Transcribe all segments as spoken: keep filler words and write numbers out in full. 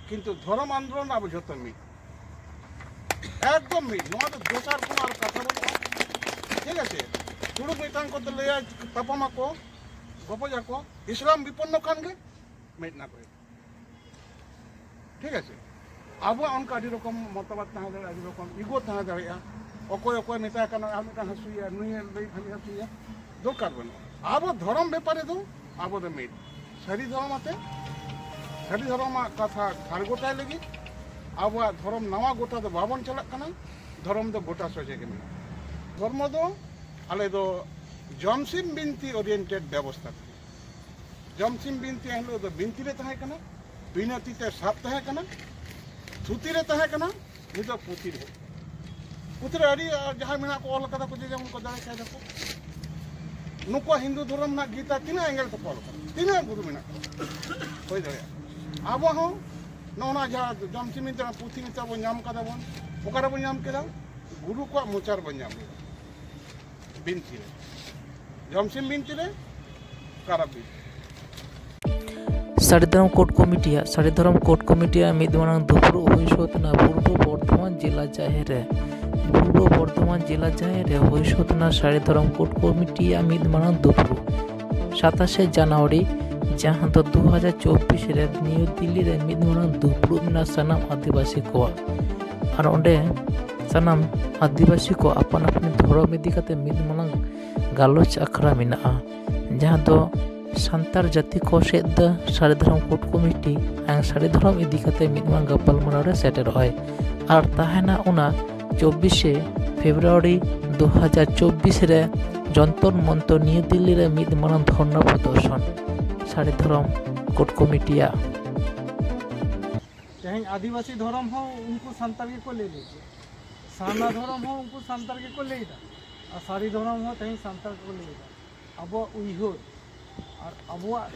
ᱠᱤᱱᱛᱩ ᱫᱷᱚᱨᱚᱢ ᱟᱱᱫᱳᱞᱚᱱ ᱟᱵᱚ ᱡᱷᱚᱛᱚ ᱢᱤᱫ, ᱮᱠᱫᱚᱢ ᱢᱤᱫ᱾ ᱱᱚᱣᱟ ᱫᱚ ᱫᱚᱥᱟᱨ ᱠᱳᱱᱳ ᱟᱨ ᱠᱟᱛᱷᱟ ᱵᱟᱹᱱᱩᱜᱼᱟ᱾ ᱴᱷᱤᱠ ᱟᱪᱷᱮ? ᱛᱩᱲᱩᱠ ᱢᱤᱫᱴᱟᱝ ᱠᱚ ᱞᱟᱹᱭᱟ, ᱛᱟᱯᱟᱢ ᱟᱠᱚ, ᱜᱚᱯᱚᱡ ᱟᱠᱚ, ᱤᱥᱞᱟᱢ ᱵᱤᱯᱚᱱᱱᱚ ᱠᱷᱟᱱ ᱜᱮ ᱢᱤᱫ ᱱᱟ ᱠᱚ᱾ ᱴᱷᱤᱠ ᱟᱪᱷᱮ? ᱟᱵᱚᱣᱟᱜ ᱚᱱᱠᱟ ᱟᱹᱰᱤ ᱨᱚᱠᱚᱢ ᱢᱚᱛᱟᱢᱚᱛ ᱛᱟᱦᱮᱸ ᱫᱟᱲᱮᱭᱟᱜᱼᱟ, ᱟᱹᱰᱤ ᱨᱚᱠᱚᱢ ᱤᱜᱳ ᱛᱟᱦᱮᱸ ᱫᱟᱲᱮᱭᱟᱜᱼᱟ, ᱚᱠᱚᱭ ᱚᱠᱚᱭ ᱢᱮᱛᱟᱭ ᱠᱟᱱᱟ ᱟᱨ ᱢᱤᱫᱴᱟᱝ ᱦᱟᱹᱥᱩᱭᱟ, ᱱᱩᱭᱮ ᱞᱟᱹᱭ ᱠᱷᱟᱱ ᱦᱟᱹᱥᱩᱭᱟ, ᱫᱚᱨᱠᱟᱨ ᱵᱟᱹᱱᱩᱜᱼᱟ᱾ ᱟᱵᱚ ᱫᱷᱚᱨᱚᱢ ᱵᱮᱯᱟᱨᱮ ᱫᱚ ᱟᱵᱚ ᱫᱚ ᱢᱤᱫ, ᱥᱟᱹᱨᱤ ᱫᱷᱚᱨᱚᱢ ᱟᱛᱮ, ᱥᱟᱹᱨᱤ ᱫᱷᱚᱨᱚᱢᱟᱜ ᱠᱟᱛᱷᱟ ᱜᱷᱟᱲ ᱜᱚᱴᱟᱭ ᱞᱟᱹᱜᱤᱫ ᱟᱵᱚᱣᱟᱜ ᱫᱷᱚᱨᱚᱢ ᱱᱟᱣᱟ ᱜᱚᱴᱟ ᱫᱚ ᱵᱟᱵᱚᱱ ᱪᱟᱞᱟᱜ ᱠᱟᱱᱟ᱾ ᱫᱷᱚᱨᱚᱢ ᱫᱚ ᱜᱚᱴᱟ ᱥᱚᱡᱷᱮ ᱜᱮ ᱢᱮᱱᱟᱜᱼᱟ᱾ ᱫᱷᱚᱨᱢᱚ ᱫᱚ ᱟᱞᱮ ᱫᱚ ᱡᱚᱢᱥᱤᱢ ᱵᱤᱱᱛᱤ oriented ᱵᱮᱵᱚᱥᱛᱷᱟ ᱛᱟᱞᱮ᱾ ᱡᱚᱢᱥᱤᱢ ᱵᱤᱱᱛᱤ ᱮᱱ ᱦᱤᱞᱳᱜ ᱫᱚ ᱵᱤᱱᱛᱤ ᱨᱮ ᱛᱟᱦᱮᱸ ᱠᱟᱱᱟ, ᱵᱤᱱᱟᱹ ᱛᱤ ᱛᱮ ᱥᱟᱵ ᱛᱟᱦᱮᱸ ᱠᱟᱱᱟ, ᱛᱷᱩᱛᱤ ᱨᱮ ᱛᱟᱦᱮᱸ ᱠᱟᱱᱟ, ᱱᱤᱛᱚᱜ ᱯᱩᱛᱷᱤ ᱨᱮ᱾ ᱯᱩᱛᱷᱤ ᱨᱮ ᱟᱹᱰᱤ, ᱟᱨ ᱡᱟᱦᱟᱸᱭ ᱢᱮᱱᱟᱜ ᱠᱚ ᱚᱞ ᱠᱟᱫᱟ ᱠᱚ, ᱡᱮ ᱡᱮᱢᱚᱱ ᱠᱚ ᱫᱟᱲᱮ ᱠᱷᱟᱡ ᱫᱟᱠᱚ᱾ ᱱᱩᱠᱩᱣᱟᱜ ᱦᱤᱱᱫᱩ ᱫᱷᱚᱨᱚᱢ ᱨᱮᱱᱟᱜ ᱜᱤᱛᱟ ᱛᱤᱱᱟᱹᱜ ᱮᱸᱜᱮᱞ ᱛᱮᱠᱚ ᱚᱞ ᱠᱟᱫᱟ, ᱛᱤᱱᱟᱹᱜ ᱜᱩᱨᱩ ᱢᱮᱱᱟᱜ ᱠᱚᱣᱟ, ᱦᱩᱭ ᱫᱟᱲᱮᱭᱟᱜᱼᱟ᱾ ᱟᱵᱚ ᱦᱚᱸ ᱱᱚᱜᱼᱚ ᱱᱟ ᱡᱟᱦᱟᱸ ᱡᱚᱢᱥᱤᱢ ᱵᱤᱱᱛᱤ ᱨᱮᱱᱟᱜ ᱯᱩᱛᱷᱤ ᱱᱤᱛᱚᱜ ᱵᱚᱱ ᱧᱟᱢ ᱠᱟᱫᱟ ᱵᱚᱱ, ᱚᱠᱟ ᱨᱮᱵᱚᱱ ᱧᱟᱢ ᱠᱮᱫᱟ? ᱜᱩᱨᱩ ᱠᱚᱣᱟᱜ ᱢᱚᱪᱟ ᱨᱮᱵᱚᱱ ᱧᱟᱢ ᱠᱮᱫᱟ, ᱵᱤᱱᱛᱤ ᱨᱮ, ᱡᱚᱢᱥᱤᱢ ᱵᱤᱱᱛᱤ ᱨᱮ, ᱠᱟᱨᱟᱯ ᱵᱤᱱᱛᱤ᱾ ᱥᱟᱹᱨᱤ ᱫᱷᱚᱨᱚᱢ ᱠᱳᱰ ᱠᱚᱢᱤᱴᱤᱭᱟᱜ, ᱥᱟᱹᱨᱤ ᱫᱷᱚᱨᱚᱢ ᱠᱳᱰ ᱠᱚᱢᱤᱴᱤᱭᱟᱜ ᱢᱤᱫ ᱢᱟᱨᱟᱝ ᱫᱩᱯᱲᱩᱵ ᱦᱩᱭ ᱥᱟᱹᱛ ᱮᱱᱟ ᱯᱩᱨᱵᱚ ᱵᱚᱨᱫᱷᱚᱢᱟᱱ ᱡᱮᱞᱟ ᱡᱟᱦᱮᱨ ᱨᱮ᱾ ᱯᱩᱨᱵᱚ ᱵᱚᱨᱫᱷᱚᱢᱟᱱ ᱡᱮᱞᱟ ᱡᱟᱦᱮᱨ ᱨᱮ ᱦᱩᱭ ᱥᱟᱹᱛ ᱮᱱᱟ ᱥᱟᱹᱨᱤ ᱫᱷᱚᱨᱚᱢ ᱠᱳᱰ ᱠᱚᱢᱤᱴᱤᱭᱟᱜ ᱢᱤᱫ ᱢᱟᱨᱟᱝ ᱫᱩᱯᱲᱩᱵ᱾ ᱥᱟᱛᱟᱥᱮ ᱡᱟᱱᱩᱣᱟᱨᱤ, ᱡᱟᱦᱟᱸ ᱫᱚ ᱫᱩ ᱦᱟᱡᱟᱨ ᱪᱚᱵᱵᱤᱥ ᱨᱮ ᱱᱤᱭᱩ ᱫᱤᱞᱞᱤ ᱨᱮ ᱢᱤᱫ ᱢᱟᱨᱟᱝ ᱫᱩᱯᱲᱩᱵ ᱮᱱᱟ ᱥᱟᱱᱟᱢ ᱟᱹᱫᱤᱵᱟᱹᱥᱤ ᱠᱚᱣᱟᱜ᱾ ᱟᱨ ᱚᱸᱰᱮ ᱥᱟᱱᱟᱢ ᱟᱹᱫᱤᱵᱟᱹᱥᱤ ᱠᱚ ᱟᱯᱟᱱ ᱟᱹᱯᱤᱱ ᱫᱷᱚᱨᱚᱢ ᱤᱫᱤ ᱠᱟᱛᱮ ᱢᱤᱫ ᱢᱟᱨᱟᱝ ᱜᱟᱞᱚᱪ ᱟᱠᱷᱲᱟ ᱢᱮᱱᱟᱜᱼᱟ, ᱡᱟᱦᱟᱸ ᱫᱚ ᱥᱟᱱᱛᱟᱲ ᱡᱟᱹᱛᱤ ᱠᱚ ᱥᱮᱫ ᱫᱚ ᱥᱟᱹᱨᱤ ᱫᱷᱚᱨᱚᱢ ᱠᱳᱰ ᱠᱚᱢᱤᱴᱤ ᱟᱨ ᱥᱟᱹᱨᱤ ᱫᱷᱚᱨᱚᱢ ᱤᱫᱤ ᱠᱟᱛᱮ ᱢᱤᱫ ᱢᱟᱨᱟᱝ ᱜᱟᱯᱟᱞᱢᱟᱨᱟᱣ ᱨᱮ ᱥᱮᱴᱮᱨᱚᱜᱼᱟᱭ᱾ ᱟᱨ ᱛᱟᱦᱮᱱᱟ ᱚᱱᱟ ᱪᱚᱵᱵᱤᱥᱮ ᱯᱷᱮᱵᱽᱨᱩᱣᱟᱨᱤ ᱫᱩ ᱦᱟᱡᱟᱨ ᱪᱚᱵᱵᱤᱥ ᱨᱮ ᱡᱚᱱᱛᱚᱨ ᱢᱚᱱᱛᱚᱨ ᱱᱤᱭᱩ ᱫᱤᱞᱞᱤ ᱨᱮ ᱢᱤᱫ ᱢᱟᱨᱟᱝ ᱫᱷᱚᱨᱱᱟ ᱯᱨᱚᱫᱚᱨᱥᱚᱱ ᱥᱟᱹᱨᱤ ᱫᱷᱚᱨᱚᱢ ᱠᱳᱰ ᱠᱚᱢᱤᱴᱤᱭᱟᱜ᱾ ᱛᱮᱦᱮᱧ ᱟᱹᱫᱤᱵᱟᱹᱥᱤ ᱫᱷᱚᱨᱚᱢ ᱦᱚᱸ ᱩᱱᱠᱩ ᱥᱟᱱᱛᱟᱲ ᱜᱮᱠᱚ ᱞᱟᱹᱭ ᱞᱮᱫᱟ, ᱥᱟᱨᱱᱟ ᱫᱷᱚᱨᱚᱢ ᱦᱚᱸ ᱩᱱᱠᱩ ᱥᱟᱱᱛᱟᱲ ᱜᱮᱠᱚ ᱞᱟᱹᱭ ᱮᱫᱟ, ᱟᱨ ᱥᱟᱹᱨᱤ ᱫᱷᱚᱨᱚᱢ ᱦᱚᱸ ᱛᱮᱦᱮᱧ ᱥᱟᱱᱛᱟᱲ ᱜᱮᱠᱚ ᱞᱟᱹᱭ ᱮᱫᱟ᱾ ᱟᱵᱚᱣᱟᱜ ᱩᱭᱦᱟᱹᱨ ᱟᱨ ᱟᱵᱚᱣᱟᱜ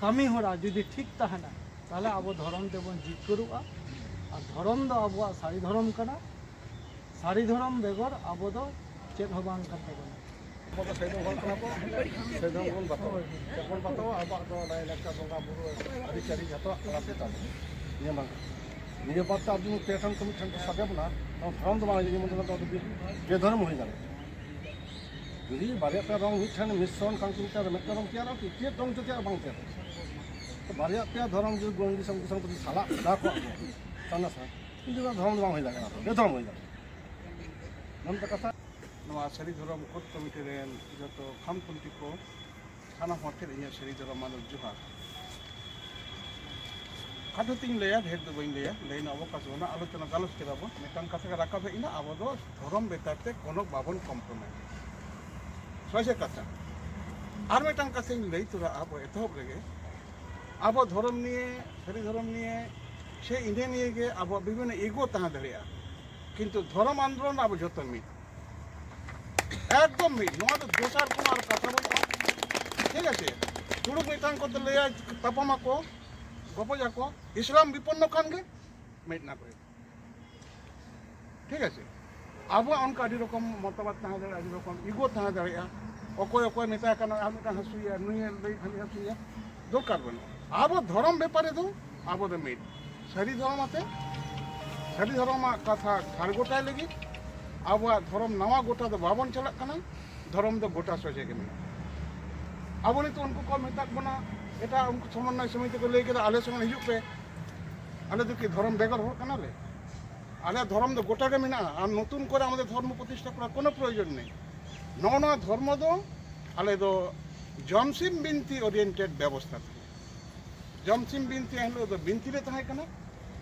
ᱠᱟᱹᱢᱤ ᱦᱚᱨᱟ ᱡᱩᱫᱤ ᱴᱷᱤᱠ ᱛᱟᱦᱮᱱᱟ, ᱛᱟᱦᱚᱞᱮ ᱟᱵᱚ ᱫᱷᱚᱨᱚᱢ ᱛᱮᱵᱚᱱ ᱡᱤᱛᱠᱟᱹᱨᱚᱜᱼᱟ᱾ ᱟᱨ ᱫᱷᱚᱨᱚᱢ ᱫᱚ ᱟᱵᱚᱣᱟᱜ ᱥᱟᱹᱨᱤ ᱫᱷᱚᱨᱚᱢ ᱠᱟᱱᱟ᱾ ᱥᱟᱹᱨᱤ ᱫᱷᱚᱨᱚᱢ ᱵᱮᱜᱚᱨ ᱟᱵᱚ ᱫᱚ ᱪᱮᱫ ᱦᱚᱸ ᱵᱟᱝ ᱠᱟᱱ ᱛᱟᱵᱚᱱᱟ᱾ ᱟᱵᱚ ᱫᱚ ᱥᱟᱹᱨᱤ ᱦᱚᱲ ᱠᱟᱱᱟ ᱵᱚᱱ, ᱥᱟᱹᱨᱤ ᱦᱚᱲ ᱵᱚᱱ ᱵᱟᱛᱟᱣᱟ᱾ ᱪᱮᱫ ᱵᱚᱱ ᱵᱟᱛᱟᱣᱟ? ᱟᱵᱚᱣᱟᱜ ᱫᱚ ᱞᱟᱭᱼᱞᱟᱠᱪᱟᱨ, ᱵᱚᱸᱜᱟ ᱵᱩᱨᱩ, ᱟᱹᱨᱤᱪᱟᱹᱞᱤ ᱡᱷᱚᱛᱚᱣᱟᱜ ᱠᱟᱱᱟ ᱥᱮ ᱛᱟᱵᱚ᱾ ᱱᱤᱭᱟᱹ ᱵᱟᱝ, ᱱᱤᱭᱟᱹ ᱵᱟᱨ ᱛᱮ ᱟᱵᱚ ᱯᱮ ᱴᱷᱮᱱ ᱠᱚ ᱢᱤᱫ ᱴᱷᱮᱱ ᱠᱚ ᱥᱟᱵᱮ ᱵᱚᱱᱟ, ᱱᱚᱣᱟ ᱫᱷᱚᱨᱚᱢ ᱫᱚ ᱵᱟᱝ ᱦᱩᱭᱩᱜᱼᱟ, ᱡᱮᱢᱚᱱ ᱫᱚ ᱵᱮ-, ᱵᱮᱫᱷᱚᱨᱚᱢ ᱦᱩᱭ ᱫᱟᱲᱮᱭᱟᱜᱼᱟ᱾ ᱡᱩᱫᱤ ᱵᱟᱨᱭᱟ ᱯᱮᱭᱟ ᱨᱚᱝ ᱢᱤᱫ ᱴᱷᱮᱱ ᱢᱤᱥᱨᱚᱱ ᱠᱟᱱ ᱠᱚ ᱢᱤᱫᱴᱮᱱ ᱨᱮ ᱢᱤᱫᱴᱮᱱ ᱨᱚᱝ ᱛᱮᱭᱟᱨᱚᱜᱼᱟ ᱠᱤ? ᱪᱮᱫ ᱨᱚᱝ ᱪᱚ ᱛᱮᱭᱟᱨ ᱵᱟᱝ ᱛᱮᱭᱟᱨᱚᱜᱼᱟ᱾ ᱛᱚ ᱵᱟᱨᱭᱟ ᱯᱮᱭᱟ ᱫᱷᱚᱨᱚᱢ ᱡᱩᱫᱤ ᱜᱚᱱᱰᱤ ᱥᱚᱝᱜᱤ ᱥᱚᱝᱜᱚᱛᱮ ᱥᱟᱞᱟᱜ ᱫᱟ ᱠᱚᱣᱟ ᱠᱚ, ᱥᱟᱱᱟ ᱥᱟᱱᱟ, ᱠᱤᱱᱛᱩ ᱚᱱᱟ ᱫᱷᱚᱨᱚᱢ ᱫᱚ ᱵᱟᱝ ᱦᱩᱭ ᱫᱟᱲᱮᱭᱟᱜᱼᱟ, ᱵᱮᱫᱷᱚᱨᱚᱢ ᱦᱩᱭ ᱫᱟᱲᱮᱭᱟᱜᱼᱟ᱾ ᱱᱚᱣᱟ ᱠᱟᱛᱷᱟ᱾ ᱱᱚᱣᱟ ᱥᱟᱹᱨᱤ ᱫᱷᱚᱨᱚᱢ ᱠᱳᱰ ᱠᱚᱢᱤᱴᱤ ᱨᱮᱱ ᱡᱚᱛᱚ ᱠᱷᱟᱢ ᱠᱷᱩᱱᱴᱤ ᱠᱚ, ᱥᱟᱱᱟᱢ ᱦᱚᱲ ᱴᱷᱮᱱ ᱤᱧᱟᱹᱜ ᱥᱟᱹᱨᱤ ᱫᱷᱚᱨᱚᱢ ᱢᱟᱱᱚᱛ ᱡᱚᱦᱟᱨ᱾ ᱠᱷᱟᱴᱚ ᱛᱤᱧ ᱞᱟᱹᱭᱟ, ᱰᱷᱮᱨ ᱫᱚ ᱵᱟᱹᱧ ᱞᱟᱹᱭᱟ, ᱞᱟᱹᱭ ᱨᱮᱱᱟᱜ ᱚᱵᱚᱠᱟᱥ ᱵᱟᱹᱱᱩᱜᱼᱟ᱾ ᱟᱞᱳᱪᱚᱱᱟ ᱜᱟᱞᱚᱪ ᱠᱮᱫᱟ ᱵᱚᱱ, ᱢᱤᱫᱴᱟᱝ ᱠᱟᱛᱷᱟ ᱜᱮ ᱨᱟᱠᱟᱵ ᱦᱮᱡ ᱮᱱᱟ, ᱟᱵᱚ ᱫᱚ ᱫᱷᱚᱨᱚᱢ ᱵᱮᱯᱟᱨ ᱛᱮ ᱠᱳᱱᱳ ᱵᱟᱵᱚᱱ ᱠᱚᱢᱯᱨᱳᱢᱟᱭᱤᱡᱽ᱾ ᱥᱚᱡᱷᱮ ᱠᱟᱛᱷᱟ᱾ ᱟᱨ ᱢᱤᱫᱴᱟᱝ ᱠᱟᱛᱷᱟᱧ ᱞᱟᱹᱭ ᱛᱚᱨᱟ, ᱟᱵᱚ ᱮᱛᱚᱦᱚᱵ ᱨᱮᱜᱮ, ᱟᱵᱚ ᱫᱷᱚᱨᱚᱢ ᱱᱤᱭᱮ, ᱥᱟᱹᱨᱤ ᱫᱷᱚᱨᱚᱢ ᱱᱤᱭᱮ ᱥᱮ ᱤᱱᱟᱹ ᱱᱤᱭᱮ ᱜᱮ ᱟᱵᱚᱣᱟᱜ ᱵᱤᱵᱷᱤᱱᱱᱚ ᱤᱜᱳ ᱛᱟᱦᱮᱸ ᱫᱟᱲᱮᱭᱟᱜᱼᱟ, ᱠᱤᱱᱛᱩ ᱫᱷᱚᱨᱚᱢ ᱟᱱᱫᱳᱞᱚᱱ ᱟᱵᱚ ᱡᱚᱛᱚ ᱢᱤᱫ, ᱮᱠᱫᱚᱢ ᱢᱤᱫ᱾ ᱱᱚᱣᱟ ᱫᱚ ᱫᱚᱥᱟᱨ ᱠᱳᱱᱳ ᱟᱨ ᱠᱟᱛᱷᱟ ᱵᱟᱹᱱᱩᱜᱼᱟ᱾ ᱴᱷᱤᱠ ᱟᱪᱷᱮ? ᱛᱩᱲᱩᱠ ᱢᱤᱫᱴᱟᱝ ᱠᱚ ᱞᱟᱹᱭᱟ, ᱛᱟᱯᱟᱢ ᱟᱠᱚ, ᱜᱚᱯᱚᱡ ᱟᱠᱚ, ᱤᱥᱞᱟᱢ ᱵᱤᱯᱚᱱᱱᱚ ᱠᱷᱟᱱ ᱜᱮ ᱢᱤᱫ ᱱᱟ ᱠᱚ᱾ ᱴᱷᱤᱠ ᱟᱪᱷᱮ? ᱟᱵᱚᱣᱟᱜ ᱚᱱᱠᱟ ᱟᱹᱰᱤ ᱨᱚᱠᱚᱢ ᱢᱚᱛᱟᱢᱚᱛ ᱛᱟᱦᱮᱸ ᱫᱟᱲᱮᱭᱟᱜᱼᱟ, ᱟᱹᱰᱤ ᱨᱚᱠᱚᱢ ᱤᱜᱳ ᱛᱟᱦᱮᱸ ᱫᱟᱲᱮᱭᱟᱜᱼᱟ᱾ ᱚᱠᱚᱭ ᱚᱠᱚᱭ ᱢᱮᱛᱟᱭ ᱠᱟᱱᱟ, ᱟᱨ ᱢᱤᱫᱴᱟᱝ ᱦᱟᱹᱥᱩᱭᱮᱭᱟ, ᱱᱩᱭᱮ ᱞᱟᱹᱭ ᱠᱷᱟᱱ ᱦᱟᱹᱥᱩᱭᱮᱭᱟ, ᱫᱚᱨᱠᱟᱨ ᱵᱟᱹᱱᱩᱜᱼᱟ᱾ ᱟᱵᱚ ᱫᱷᱚᱨᱚᱢ ᱵᱮᱯᱟᱨ ᱨᱮᱫᱚ ᱟᱵᱚ ᱫᱚ ᱢᱤᱫ᱾ ᱥᱟᱹᱨᱤ ᱫᱷᱚᱨᱚᱢ ᱟᱛᱮ, ᱥᱟᱹᱨᱤ ᱫᱷᱚᱨᱚᱢᱟᱜ ᱠᱟᱛᱷᱟ ᱜᱷᱟᱲ ᱜᱚᱴᱟᱭ ᱞᱟᱹᱜᱤᱫ ᱟᱵᱚᱣᱟᱜ ᱫᱷᱚᱨᱚᱢ ᱱᱟᱣᱟ ᱜᱚᱴᱟ ᱫᱚ ᱵᱟᱵᱚᱱ ᱪᱟᱞᱟᱜ ᱠᱟᱱᱟ, ᱫᱷᱚᱨᱚᱢ ᱫᱚ ᱜᱚᱴᱟ ᱥᱚᱡᱷᱮ ᱜᱮ ᱢᱮᱱᱟᱜᱼᱟ᱾ ᱟᱵᱚ ᱱᱤᱛᱚᱜ ᱩᱱᱠᱩ ᱠᱚ ᱢᱮᱛᱟᱜ ᱵᱚᱱᱟ, ᱮᱴᱟᱜ ᱩᱱᱠᱩ ᱥᱚᱢᱚᱱᱱᱚᱭ ᱥᱚᱢᱤᱛᱤ ᱠᱚ ᱞᱟᱹᱭ ᱠᱮᱫᱟ, "ᱟᱞᱮ ᱥᱚᱸᱜᱮ ᱦᱤᱡᱩᱜ ᱯᱮ, ᱟᱞᱮ ᱫᱚ ᱠᱤ ᱫᱷᱚᱨᱚᱢ ᱵᱮᱜᱚᱨ ᱦᱚᱲ ᱠᱟᱱᱟᱞᱮ?" ᱟᱞᱮᱭᱟᱜ ᱫᱷᱚᱨᱚᱢ ᱫᱚ ᱜᱚᱴᱟ ᱜᱮ ᱢᱮᱱᱟᱜᱼᱟ, ᱟᱨ ᱱᱚᱛᱩᱱ ᱠᱚᱨᱮ ᱟᱢᱟᱫᱮᱨ ᱫᱷᱚᱨᱢᱚ ᱯᱨᱚᱛᱤᱥᱴᱷᱟ ᱠᱚᱨᱟᱣ ᱠᱳᱱᱳ ᱯᱨᱚᱭᱳᱡᱚᱱ ᱱᱮᱭ᱾ ᱱᱚᱜᱼᱚ ᱱᱚᱣᱟ ᱫᱷᱚᱨᱢᱚ ᱫᱚ ᱟᱞᱮ ᱫᱚ ᱡᱚᱢᱥᱤᱢ ᱵᱤᱱᱛᱤ oriented ᱵᱮᱵᱚᱥᱛᱷᱟ ᱛᱟᱞᱮ᱾ ᱡᱚᱢᱥᱤᱢ ᱵᱤᱱᱛᱤ ᱮᱱ ᱦᱤᱞᱳᱜ ᱫᱚ ᱵᱤᱱᱛᱤ ᱨᱮ ᱛᱟᱦᱮᱸ ᱠᱟᱱᱟ,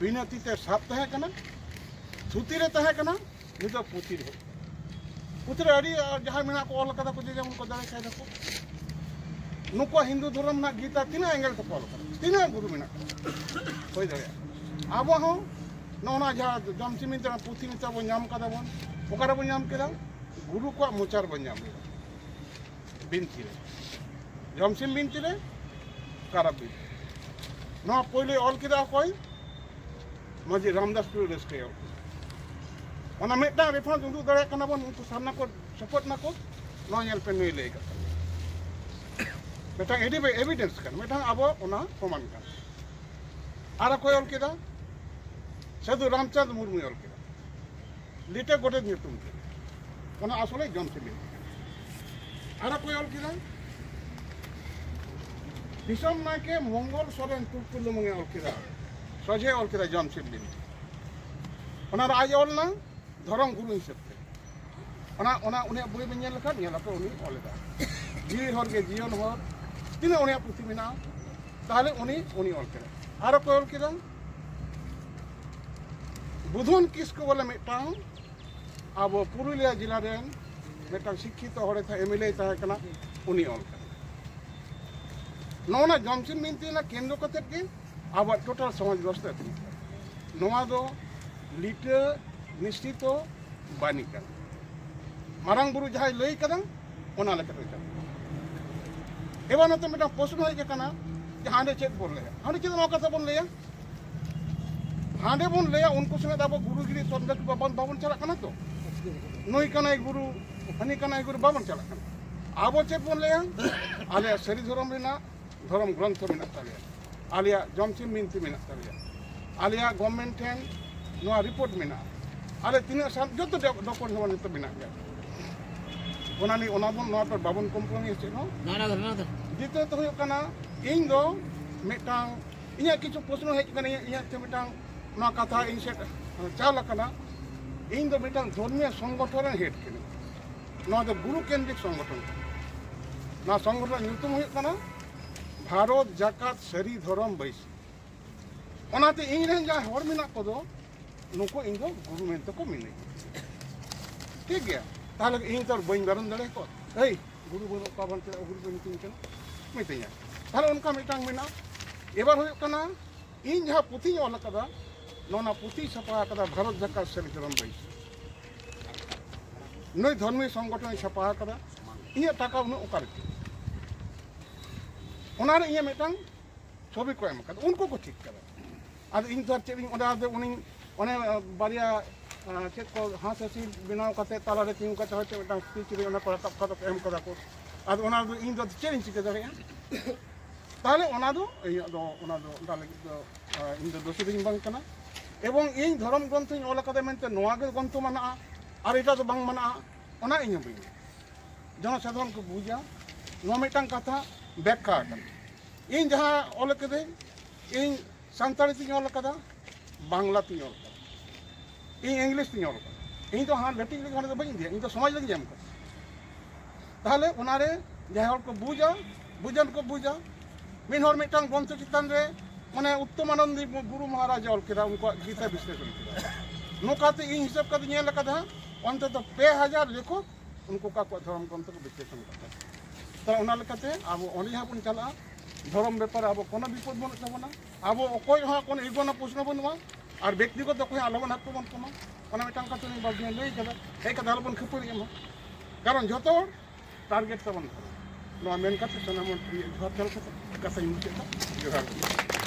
ᱵᱤᱱᱟᱹ ᱛᱤ ᱛᱮ ᱥᱟᱵ ᱛᱟᱦᱮᱸ ᱠᱟᱱᱟ, ᱛᱷᱩᱛᱤ ᱨᱮ ᱛᱟᱦᱮᱸ ᱠᱟᱱᱟ, ᱱᱤᱛᱚᱜ ᱯᱩᱛᱷᱤ ᱨᱮ᱾ ᱯᱩᱛᱷᱤ ᱨᱮ ᱟᱹᱰᱤ, ᱟᱨ ᱡᱟᱦᱟᱸᱭ ᱢᱮᱱᱟᱜ ᱠᱚ ᱚᱞ ᱠᱟᱫᱟ ᱠᱚ, ᱡᱮ ᱡᱮᱢᱚᱱ ᱠᱚ ᱫᱟᱲᱮ ᱠᱷᱟᱭ ᱫᱟᱠᱚ᱾ ᱱᱩᱠᱩᱣᱟᱜ ᱦᱤᱱᱫᱩ ᱫᱷᱚᱨᱚᱢ ᱨᱮᱱᱟᱜ ᱜᱤᱛᱟ ᱛᱤᱱᱟᱹᱜ ᱮᱸᱜᱮᱞ ᱛᱮᱠᱚ ᱚᱞ ᱠᱟᱫᱟ, ᱛᱤᱱᱟᱹᱜ ᱜᱩᱨᱩ ᱢᱮᱱᱟᱜ ᱠᱚᱣᱟ? ᱦᱩᱭ ᱫᱟᱲᱮᱭᱟᱜᱼᱟ᱾ ᱟᱵᱚ ᱦᱚᱸ ᱱᱚᱜᱼᱚ ᱱᱚᱣᱟ ᱡᱟᱦᱟᱸ ᱡᱚᱢᱥᱤᱢ ᱵᱤᱱᱛᱤ ᱨᱮᱱᱟᱜ ᱯᱩᱛᱷᱤ ᱢᱤᱫᱴᱟᱝ ᱵᱚᱱ ᱧᱟᱢ ᱠᱟᱫᱟ ᱵᱚᱱ, ᱚᱠᱟᱨᱮ ᱵᱚᱱ ᱧᱟᱢ ᱠᱮᱫᱟ? ᱜᱩᱨᱩ ᱠᱚᱣᱟᱜ ᱢᱚᱪᱟ ᱨᱮᱵᱚᱱ ᱧᱟᱢ ᱞᱮᱫᱟ, ᱵᱤᱱᱛᱤ ᱨᱮ, ᱡᱚᱢᱥᱤᱢ ᱵᱤᱱᱛᱤ ᱨᱮ, ᱠᱟᱨᱟᱯ ᱵᱤᱱᱛᱤ᱾ ᱱᱚᱣᱟ ᱯᱳᱭᱞᱳᱭ ᱚᱞ ᱠᱮᱫᱟ ᱚᱠᱚᱭ? ᱢᱟᱹᱡᱷᱤ ᱨᱟᱢᱫᱟᱥ ᱴᱩᱰᱩ ᱨᱟᱹᱥᱠᱟᱹᱭ ᱚᱞ ᱠᱮᱫᱟ᱾ ᱚᱱᱟ ᱢᱤᱫᱴᱟᱝ ᱨᱮᱯᱷᱟᱨᱮᱱᱥ ᱩᱫᱩᱜ ᱫᱟᱲᱮᱭᱟᱜ ᱠᱟᱱᱟ ᱵᱚᱱ, ᱩᱱᱠᱩ ᱥᱟᱨᱱᱟ ᱠᱚ ᱥᱚᱯᱚᱨᱴ ᱱᱟᱠᱚ, ᱱᱚᱣᱟ ᱧᱮᱞ ᱯᱮ, ᱱᱩᱭ ᱞᱟᱹᱭ ᱠᱟᱫᱟ᱾ ᱢᱤᱫᱴᱟᱝ ᱮᱰᱤ-, ᱮᱵᱤᱰᱮᱱᱥ ᱠᱟᱱᱟ, ᱢᱤᱫᱴᱟᱝ ᱟᱵᱚ ᱚᱱᱟ ᱯᱨᱚᱢᱟᱱ ᱠᱟᱱᱟ᱾ ᱟᱨ ᱚᱠᱚᱭ ᱚᱞ ᱠᱮᱫᱟ? ᱥᱟᱹᱫᱷᱩ ᱨᱟᱢᱪᱟᱸᱫᱽ ᱢᱩᱨᱢᱩᱭ ᱚᱞ ᱠᱮᱫᱟ, ᱞᱤᱴᱟᱹ ᱜᱚᱰᱮᱛ ᱧᱩᱛᱩᱢ ᱛᱮ᱾ ᱚᱱᱟ ᱟᱥᱚᱞᱮ ᱡᱚᱢᱥᱤᱢ ᱵᱤᱱᱛᱤ ᱠᱟᱱᱟ᱾ ᱟᱨ ᱚᱠᱚᱭ ᱚᱞ ᱠᱮᱫᱟ? ᱫᱤᱥᱚᱢ ᱱᱟᱭᱠᱮ ᱢᱚᱝᱜᱚᱞ ᱥᱚᱨᱮᱱ ᱛᱩᱲᱠᱩ ᱞᱩᱢᱟᱹᱝ ᱮ ᱚᱞ ᱠᱮᱫᱟ, ᱥᱚᱡᱷᱮ ᱚᱞ ᱠᱮᱫᱟ ᱡᱚᱢᱥᱤᱢ ᱵᱤᱱᱛᱤ᱾ ᱚᱱᱟ ᱨᱮ ᱟᱡ ᱚᱞ ᱮᱱᱟ ᱫᱷᱚᱨᱚᱢ ᱜᱩᱨᱩ ᱦᱤᱥᱟᱹᱵ ᱛᱮ᱾ ᱚᱱᱟ, ᱚᱱᱟ ᱩᱱᱤᱭᱟᱜ ᱵᱳᱭ ᱵᱮᱱ ᱧᱮᱞ ᱞᱮᱠᱷᱟᱱ ᱧᱮᱞ ᱟᱯᱮ ᱩᱱᱤ ᱚᱞ ᱮᱫᱟ, ᱡᱤᱣᱤ ᱦᱚᱨ ᱜᱮ ᱡᱤᱭᱚᱱ ᱦᱚᱨ, ᱛᱤᱱᱟᱹᱜ ᱩᱱᱤᱭᱟᱜ ᱯᱩᱛᱷᱤ ᱢᱮᱱᱟᱜᱼᱟ᱾ ᱛᱟᱦᱚᱞᱮ ᱩᱱᱤ, ᱩᱱᱤ ᱚᱞ ᱠᱮᱫᱟ᱾ ᱟᱨ ᱚᱠᱚᱭ ᱚᱞ ᱠᱮᱫᱟ? ᱵᱩᱫᱷᱚᱱ ᱠᱤᱥᱠᱩ ᱵᱚᱞᱮ ᱢᱤᱫᱴᱟᱝ ᱟᱵᱚ ᱯᱩᱨᱩᱞᱤᱭᱟᱹ ᱡᱮᱞᱟ ᱨᱮᱱ ᱢᱤᱫᱴᱟᱝ ᱥᱤᱠᱠᱷᱤᱛᱚ ᱦᱚᱲᱮ ᱛᱟᱦᱮᱸ, ᱮᱢ ᱮᱞ ᱮ ᱛᱟᱦᱮᱸ ᱠᱟᱱᱟ, ᱩᱱᱤ ᱚᱞ ᱠᱟᱫᱟ᱾ ᱱᱚᱜᱼᱚ ᱱᱟ ᱡᱚᱢᱥᱤᱢ ᱵᱤᱱᱛᱤ ᱚᱱᱟ ᱠᱮᱱᱫᱨᱚ ᱠᱟᱛᱮᱫ ᱜᱮ ᱟᱵᱚᱣᱟᱜ ᱴᱳᱴᱟᱞ ᱥᱚᱢᱟᱡᱽ ᱵᱮᱵᱚᱥᱛᱷᱟ ᱮᱛᱚᱦᱚᱵ ᱠᱟᱱᱟ᱾ ᱱᱚᱣᱟ ᱫᱚ ᱞᱤᱴᱟᱹ ᱱᱤᱥᱪᱤᱛᱚ ᱵᱟᱹᱱᱤ ᱠᱟᱱᱟ᱾ ᱢᱟᱨᱟᱝ ᱵᱩᱨᱩ ᱡᱟᱦᱟᱸᱭ ᱞᱟᱹᱭ ᱠᱟᱫᱟ, ᱚᱱᱟ ᱞᱮᱠᱟᱛᱮ ᱪᱟᱞᱟᱜ ᱠᱟᱱᱟ᱾ ᱮᱵᱟᱨ ᱱᱚᱛᱮ ᱢᱤᱫᱴᱟᱝ ᱯᱨᱚᱥᱱᱚ ᱦᱮᱡ ᱟᱠᱟᱱᱟ ᱡᱮ ᱦᱟᱸᱰᱮ ᱪᱮᱫ ᱵᱚᱱ ᱞᱟᱹᱭᱟ, ᱦᱟᱸᱰᱮ ᱪᱮᱫ ᱱᱚᱣᱟ ᱠᱟᱛᱷᱟ ᱵᱚᱱ ᱞᱟᱹᱭᱟ? ᱦᱟᱸᱰᱮ ᱵᱚᱱ ᱞᱟᱹᱭᱟ ᱩᱱᱠᱩ ᱥᱚᱸᱜᱮ ᱫᱚ ᱟᱵᱚ ᱜᱩᱨᱩ ᱜᱤᱨᱤ ᱥᱚᱵᱫᱚ ᱠᱚ ᱵᱟᱵᱚᱱ, ᱵᱟᱵᱚᱱ ᱪᱟᱞᱟᱜ ᱠᱟᱱᱟ ᱛᱚ᱾ ᱱᱩᱭ ᱠᱟᱱᱟᱭ ᱜᱩᱨᱩ, ᱦᱟᱹᱱᱤ ᱠᱟᱱᱟᱭ ᱜᱩᱨᱩ, ᱵᱟᱵᱚᱱ ᱪᱟᱞᱟᱜ ᱠᱟᱱᱟ᱾ ᱟᱵᱚ ᱪᱮᱫ ᱵᱚᱱ ᱞᱟᱹᱭᱟ? ᱟᱞᱮᱭᱟᱜ ᱥᱟᱹᱨᱤ ᱫᱷᱚᱨᱚᱢ ᱨᱮᱱᱟᱜ ᱫᱷᱚᱨᱚᱢ ᱜᱨᱚᱱᱛᱷᱚ ᱢᱮᱱᱟᱜ ᱛᱟᱞᱮᱭᱟ, ᱟᱞᱮᱭᱟᱜ ᱡᱚᱢᱥᱤᱢ ᱵᱤᱱᱛᱤ ᱢᱮᱱᱟᱜ ᱛᱟᱞᱮᱭᱟ, ᱟᱞᱮᱭᱟᱜ ᱜᱚᱵᱷᱢᱮᱱᱴ ᱴᱷᱮᱱ ᱱᱚᱣᱟ ᱨᱤᱯᱳᱨᱴ ᱢᱮᱱᱟᱜᱼᱟ, ᱟᱞᱮ ᱛᱤᱱᱟᱹᱜ ᱥᱟᱞ ᱡᱚᱛᱚ ᱰᱚ-, ᱰᱚᱠᱩᱢᱮᱱᱴ ᱦᱚᱸ ᱡᱚᱛᱚ ᱢᱮᱱᱟᱜ ᱜᱮᱭᱟ᱾ ᱚᱱᱟ ᱱᱤᱭᱮ ᱚᱱᱟ ᱵᱚᱱ, ᱱᱚᱣᱟ ᱯᱮ ᱵᱟᱵᱚᱱ ᱠᱚᱢᱯᱨᱳᱢᱟᱭᱤᱡᱽ ᱪᱮᱫ ᱦᱚᱸ᱾ ᱱᱟ, ᱱᱟ, ᱱᱟ, ᱱᱟ᱾ ᱫᱤᱛᱤᱭᱚᱛ ᱦᱩᱭᱩᱜ ᱠᱟᱱᱟ, ᱤᱧ ᱫᱚ ᱢᱤᱫᱴᱟᱝ ᱤᱧᱟᱹᱜ ᱠᱤᱪᱷᱩ ᱯᱨᱚᱥᱱᱚ ᱦᱮᱡ ᱟᱠᱟᱱᱟ, ᱤᱧᱟᱹᱜ, ᱤᱧᱟᱹᱜ ᱛᱮ ᱢᱤᱫᱴᱟᱝ ᱱᱚᱣᱟ ᱠᱟᱛᱷᱟ ᱤᱧ ᱥᱮᱫ ᱪᱟᱞ ᱟᱠᱟᱱᱟ᱾ ᱤᱧ ᱫᱚ ᱢᱤᱫᱴᱟᱝ ᱫᱷᱚᱨᱢᱤᱭᱚ ᱥᱚᱝᱜᱚᱴᱷᱚᱱ ᱨᱮᱱ ᱦᱮᱰ ᱠᱟᱹᱱᱟᱹᱧ᱾ ᱱᱚᱣᱟ ᱫᱚ ᱜᱩᱨᱩ ᱠᱮᱱᱫᱨᱤᱠ ᱥᱚᱝᱜᱚᱴᱷᱚᱱ ᱠᱟᱱᱟ᱾ ᱱᱚᱣᱟ ᱥᱚᱝᱜᱚᱴᱷᱚᱱ ᱨᱮᱱᱟᱜ ᱧᱩᱛᱩᱢ ᱦᱩᱭᱩᱜ ᱠᱟᱱᱟ ᱵᱷᱟᱨᱚᱛ ᱡᱟᱠᱟᱛ ᱥᱟᱹᱨᱤ ᱫᱷᱚᱨᱚᱢ ᱵᱟᱹᱭᱥᱤ᱾ ᱚᱱᱟᱛᱮ ᱤᱧ ᱨᱮᱱ ᱡᱟᱦᱟᱸᱭ ᱦᱚᱲ ᱢᱮᱱᱟᱜ ᱠᱚᱫᱚ, ᱱᱩᱠᱩ ᱤᱧ ᱫᱚ ᱜᱩᱨᱩ ᱢᱮᱱᱛᱮ ᱠᱚ ᱢᱤᱱᱟᱹᱧᱟ᱾ ᱴᱷᱤᱠ ᱜᱮᱭᱟ, ᱛᱟᱦᱚᱞᱮ ᱤᱧ ᱛᱚ ᱟᱨ ᱵᱟᱹᱧ ᱵᱟᱨᱚᱱ ᱫᱟᱲᱮᱭᱟᱠᱚᱣᱟ, "ᱦᱮᱭ, ᱜᱩᱨᱩ ᱵᱟᱹᱱᱩᱜ ᱠᱚᱣᱟ, ᱵᱟᱝ ᱪᱮᱫᱟᱜ ᱜᱩᱨᱩ ᱯᱮ ᱢᱤᱛᱟᱹᱧ ᱠᱟᱱᱟ?" ᱢᱤᱛᱟᱹᱧᱟ᱾ ᱛᱟᱦᱚᱞᱮ ᱚᱱᱠᱟ ᱢᱤᱫᱴᱟᱝ ᱢᱮᱱᱟᱜᱼᱟ᱾ ᱮᱵᱟᱨ ᱦᱩᱭᱩᱜ ᱠᱟᱱᱟ, ᱤᱧ ᱡᱟᱦᱟᱸ ᱯᱩᱛᱷᱤᱧ ᱚᱞ ᱟᱠᱟᱫᱟ, ᱱᱚᱣᱟ ᱯᱩᱛᱷᱤ ᱪᱷᱟᱯᱟ ᱟᱠᱟᱫᱟ ᱵᱷᱟᱨᱚᱛ ᱡᱟᱠᱟᱛ ᱥᱟᱹᱨᱤ ᱫᱷᱚᱨᱚᱢ ᱵᱟᱹᱭᱥᱤ᱾ ᱱᱩᱭ ᱫᱷᱚᱨᱢᱤᱭᱚ ᱥᱚᱝᱜᱚᱴᱷᱚᱱᱮ ᱪᱷᱟᱯᱟ ᱟᱠᱟᱫᱟ᱾ ᱤᱧᱟᱹᱜ ᱴᱟᱠᱟ ᱩᱱᱟᱹᱜ ᱚᱠᱟᱨᱮ? ᱚᱱᱟᱨᱮ ᱤᱧᱟᱹᱜ ᱢᱤᱫᱴᱟᱝ ᱪᱷᱚᱵᱤ ᱠᱚ ᱮᱢ ᱟᱠᱟᱫᱟ, ᱩᱱᱠᱩ ᱠᱚ ᱴᱷᱤᱠ ᱠᱟᱫᱟ᱾ ᱟᱫᱚ ᱤᱧ ᱫᱚ ᱟᱨ ᱪᱮᱫ ᱤᱧ, ᱚᱸᱰᱮ ᱟᱫᱚ ᱩᱱᱤ, ᱚᱱᱮ ᱵᱟᱨᱭᱟ ᱟᱨ ᱪᱮᱫ ᱠᱚ ᱦᱟᱸᱥ ᱦᱟᱹᱥᱤ ᱵᱮᱱᱟᱣ ᱠᱟᱛᱮ ᱛᱟᱞᱟᱨᱮ ᱛᱤᱸᱜᱩ ᱠᱟᱛᱮ ᱦᱚᱭᱛᱳ ᱢᱤᱫᱴᱟᱝ ᱥᱯᱤᱪ ᱨᱮ ᱚᱱᱟ ᱠᱚ ᱨᱟᱠᱟᱵ ᱠᱟᱛᱮ ᱠᱚ ᱮᱢ ᱠᱟᱫᱟ ᱠᱚ᱾ ᱟᱫᱚ ᱚᱱᱟ ᱫᱚ ᱤᱧ ᱫᱚ ᱪᱮᱫ ᱤᱧ ᱪᱤᱠᱟᱹ ᱫᱟᱲᱮᱭᱟᱜᱼᱟ? ᱛᱟᱦᱚᱞᱮ ᱚᱱᱟ ᱫᱚ ᱤᱧᱟᱹᱜ ᱫᱚ ᱚᱱᱟ ᱫᱚ ᱚᱱᱟ ᱞᱟᱹᱜᱤᱫ ᱫᱚ ᱤᱧ ᱫᱚ ᱫᱳᱥᱤ ᱫᱚᱧ ᱵᱟᱝ ᱠᱟᱱᱟ᱾ ᱮᱵᱚᱝ ᱤᱧ ᱫᱷᱚᱨᱚᱢ ᱜᱨᱚᱱᱛᱷᱚᱧ ᱚᱞ ᱟᱠᱟᱫᱟ ᱢᱮᱱᱛᱮ ᱱᱚᱣᱟ ᱜᱮ ᱜᱨᱚᱱᱛᱷᱚ ᱢᱟᱱᱟᱜᱼᱟ ᱟᱨ ᱮᱴᱟᱜ ᱫᱚ ᱵᱟᱝ ᱢᱟᱱᱟᱜᱼᱟ, ᱚᱱᱟ ᱤᱧ ᱦᱚᱸ ᱵᱟᱹᱧ ᱞᱟᱹᱭᱟ᱾ ᱡᱚᱱᱚᱥᱟᱫᱷᱟᱨᱚᱱ ᱠᱚ ᱵᱩᱡᱟ᱾ ᱱᱚᱣᱟ ᱢᱤᱫᱴᱟᱝ ᱠᱟᱛᱷᱟ ᱵᱮᱠᱠᱷᱟ ᱟᱠᱟᱱᱟ᱾ ᱤᱧ ᱡᱟᱦᱟᱸ ᱚᱞ ᱠᱟᱹᱫᱟᱹᱧ, ᱤᱧ ᱥᱟᱱᱛᱟᱲᱤ ᱛᱤᱧ ᱚᱞ ᱠᱟᱫᱟ, ᱵᱟᱝᱞᱟ ᱛᱤᱧ ᱚᱞ ᱠᱟᱫᱟ, ᱤᱧ ᱤᱝᱞᱤᱥ ᱛᱤᱧ ᱚᱞ ᱠᱟᱫᱟ᱾ ᱤᱧ ᱫᱚ ᱦᱟᱱᱟ ᱞᱟᱹᱴᱤᱡ ᱞᱟᱹᱜᱤᱫ ᱦᱟᱸᱰᱮ ᱫᱚ ᱵᱟᱹᱧ ᱤᱫᱤᱭᱟ, ᱤᱧ ᱫᱚ ᱥᱚᱢᱟᱡᱽ ᱞᱟᱹᱜᱤᱫ ᱤᱧ ᱮᱢ ᱠᱟᱫᱟ᱾ ᱛᱟᱦᱚᱞᱮ ᱚᱱᱟᱨᱮ ᱡᱟᱦᱟᱸᱭ ᱦᱚᱲ ᱠᱚ ᱵᱩᱡᱟ, ᱵᱩᱡᱟᱱ ᱠᱚ ᱵᱩᱡᱟ᱾ ᱢᱤᱫ ᱦᱚᱲ ᱢᱤᱫᱴᱟᱝ ᱜᱨᱚᱱᱛᱷᱚ ᱪᱮᱛᱟᱱ ᱨᱮ ᱢᱟᱱᱮ ᱩᱛᱛᱚᱢᱟᱱᱚᱱᱫᱤ ᱜᱩᱨᱩ ᱢᱚᱦᱟᱨᱟᱡᱟ ᱚᱞ ᱠᱮᱫᱟ, ᱩᱱᱠᱩᱣᱟᱜ ᱜᱤᱛᱟᱹ ᱵᱤᱥᱞᱮᱥᱚᱱ ᱠᱮᱫᱟ᱾ ᱱᱚᱝᱠᱟᱛᱮ ᱤᱧ ᱦᱤᱥᱟᱹᱵ ᱠᱟᱛᱮ ᱧᱮᱞ ᱟᱠᱟᱫᱟ, ᱚᱱᱛᱚᱛᱚ ᱯᱮ ᱦᱟᱡᱟᱨ ᱞᱮᱠᱷᱚᱠ ᱩᱱᱠᱩ ᱚᱠᱟ ᱠᱚᱣᱟᱜ ᱫᱷᱚᱨᱚᱢ ᱜᱨᱚᱱᱛᱷᱚ ᱠᱚ ᱵᱤᱥᱞᱮᱥᱚᱱ ᱠᱟᱫᱟ᱾ ᱛᱟᱦᱚᱞᱮ ᱚᱱᱟ ᱞᱮᱠᱟᱛᱮ ᱟᱵᱚ ᱚᱸᱰᱮ ᱡᱟᱦᱟᱸ ᱵᱚᱱ ᱪᱟᱞᱟᱜᱼᱟ, ᱫᱷᱚᱨᱚᱢ ᱵᱮᱯᱟᱨ ᱟᱵᱚ ᱠᱳᱱᱳ ᱵᱤᱯᱚᱫ ᱵᱟᱹᱱᱩᱜ ᱛᱟᱵᱚᱱᱟ᱾ ᱟᱵᱚ ᱚᱠᱚᱭ ᱦᱚᱸ ᱠᱳᱱᱳ ᱤᱜᱳ ᱨᱮᱱᱟᱜ ᱯᱨᱚᱥᱱᱚ ᱵᱟᱹᱱᱩᱜᱼᱟ᱾ ᱟᱨ ᱵᱮᱠᱛᱤᱜᱚᱛ ᱚᱠᱚᱭ ᱦᱚᱸ ᱟᱞᱚᱵᱚᱱ ᱦᱟᱛᱟᱣ ᱵᱚᱱ ᱠᱚᱢᱟ, ᱚᱱᱟ ᱢᱤᱫᱴᱟᱝ ᱠᱟᱛᱷᱟ ᱤᱧ ᱵᱟᱨ ᱫᱤᱱ ᱞᱟᱹᱭ ᱠᱟᱫᱟ᱾ ᱦᱮᱡ ᱠᱟᱛᱮ ᱟᱞᱚᱵᱚᱱ ᱠᱷᱟᱹᱯᱟᱹᱨᱤᱜ ᱢᱟ, ᱠᱟᱨᱚᱱ ᱡᱷᱚᱛᱚ ᱦᱚᱲ ᱴᱟᱨᱜᱮᱴ ᱛᱟᱵᱚᱱ ᱫᱷᱚᱨᱚᱢ᱾ ᱱᱚᱣᱟ ᱢᱮᱱ ᱠᱟᱛᱮ ᱥᱟᱱᱟᱢ ᱦᱚᱲ ᱴᱷᱮᱱ ᱡᱚᱦᱟᱨ ᱪᱟᱞ ᱠᱟᱛᱮ ᱠᱟᱛᱷᱟᱧ ᱢᱩᱪᱟᱹᱫ ᱮᱫᱟ᱾ ᱡᱚᱦᱟᱨ ᱜᱮ᱾